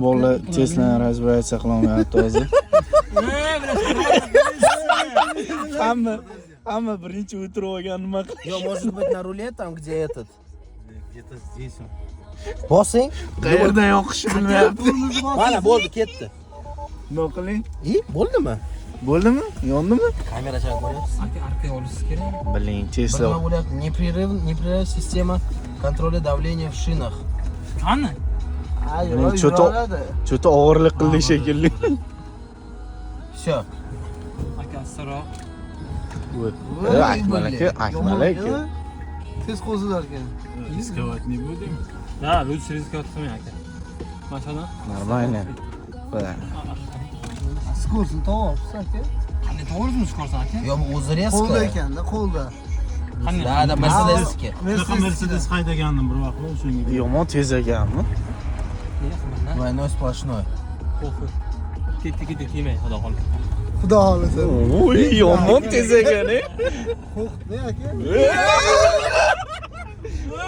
Bolalar Teslani разбираться qilolmayapti hozir. Hamma birinchi o'tirib olgan nima qil- Yo, может быть, на руле там, где этот. Где-то здесь он. Bosing. Qayerdan yoqishni bilmayapti. Mana bo'ldi, ketdi. Nima qiling? I, bo'ldimi? Bo'ldimi? Yondimi? Kamera chaq ko'ryapsiz. Aka, orqaga olishingiz kerak. Biling, Tesla. Nima bo'lyapti? Непрерывная система контроля давления в шинах. Qani? Biling, cho'ta og'irlik qildi shekilli. Всё. Aka, astaroq. Akmal aka, Akmal aka. Tez qo'zilar ekan. Рисковать не будем. Да, лучше рисковать qilmang aka. Masalan, Нормально. Бля. Скорость ni topibsiz aka. qanday to'g'risini chiqarsan aka? Yo, bu o'zi Qo'lda резко. ekanda, qo'lda. Qanday? Да, да, Mercedesniki. Shunaqa Mercedes haydagandim bir vaqtlar o'shanga. Yomon tez ekanmi? Nega qilmadin? Двойной сплошной. Qo'rqib. Ketdi, ketdi, kelmang, xudo xohlasa. Xudo xohlasa. Oy, yomon tez ekan, e. Qo'rqitdi aka.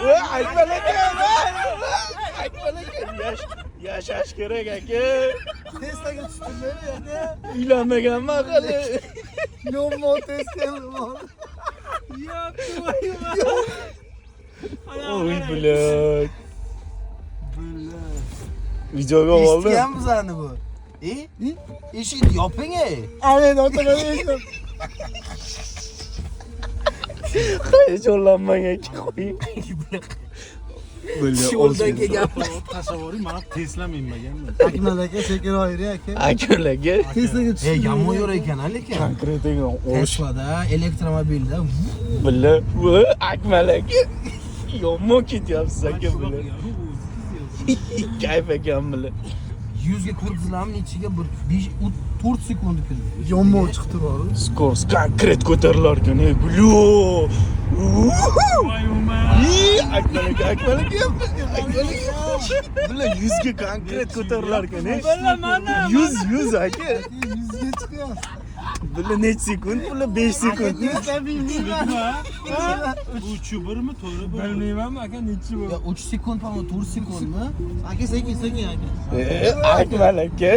Voy, Akmal aka, voy, Akmal aka, yashash kerak aka. Teslaga tushdim aka. Uylanmaganman hali. Yomon tez keldi. Oy, блядь. Videoga oldim. Eshitgan bizani bu. E? Eshikni yoping ey. Ana otaman eshitdim. Hayajonlanmang aka, qo'ying. Бля, Yo'ldan kelgan. Tashlab yuboring, mana Tesla minmaganman. Akmal aka sekinroq yuring aka. Akmal aka. Teslaga tushdim. Ey, yomon yo'l ekan lekin. Konkret ekan. Osh. Teslada, elektromobilda. Бля, voy, Akmal aka. Yomon ketyapsiz aka, бля. Kayf ekan, бля. 100 ga ko'rdingizlarmi nechiga bir 5 4 sekund kirdi. Yomon chiqdi bor. Скорость konkret ko'tarilar ekan, ey, бля. Akmal aka, Akmal aka, Akmal aka. Бля, 100 ga konkret ko'tarilar ekan, ey. Бля, mana. 100, 100 aka. 100 ga chiqyapsiz. Бля, necha sekund? Бля, 5 sekund. Tesla minmayman. Uchi birmi, to'g'ri bir. Bilmayman aka, nechi bu? Yo, 3 sekund, по-моему, 4 sekundmi? Aka sekin sekin aka. Akmal aka.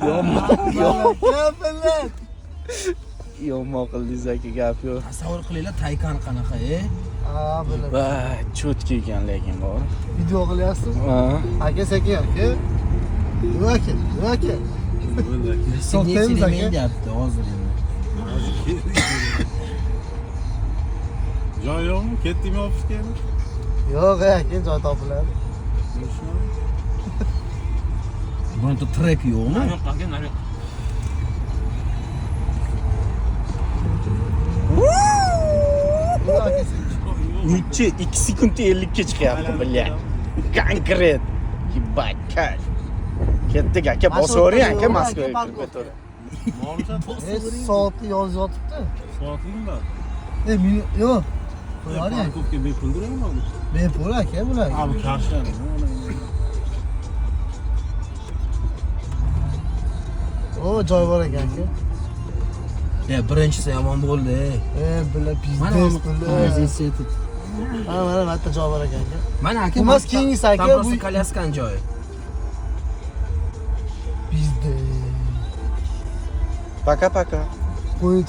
Yomon, yomon. Kafalar. Yomon qildingiz aka, gap yo'q. Tasavvur qilinglar, Taycan qanaqa, e? Ha, бля. Va, чётко ekan lekin bor. Video qilyapsiz? Ha. Aka sekin aka. Nima aka? Nima aka? Пристегните To'xtaymiz aka. ремень deyapti hozir endi. Joy yo'qmi? Ketdingmi ofisga endi? Yo'q aka, joy topiladi. Bironta trek yo'qmi? Nariyoq aka, nariyoq. Nima aka sekin? Nechi 2 sekundda 50 ga chiqyapti, бля. Konkret. Ебать, кайф. Ketdik aka, bosavering aka Moskvaga kirib ketavering. E, soatni yozib yotibdi. Soatlikmi bor? E, men yo'q. Qo'yavering. Парковка bepuldir endi. Bepul aka bular. Ha, bu karshilari. O, joy bor ekan aka. Ya, birinchisi yomon bo'ldi, ey. E, бля, Mana пиздец, бля. Здесь этот. Mana mana bu yerda joy bor ekan aka. Mana aka, Emas, keyingisi aka, Там просто bu- kolyaskani joyi. Пиздец. Пока-пока. Qo'yinchi.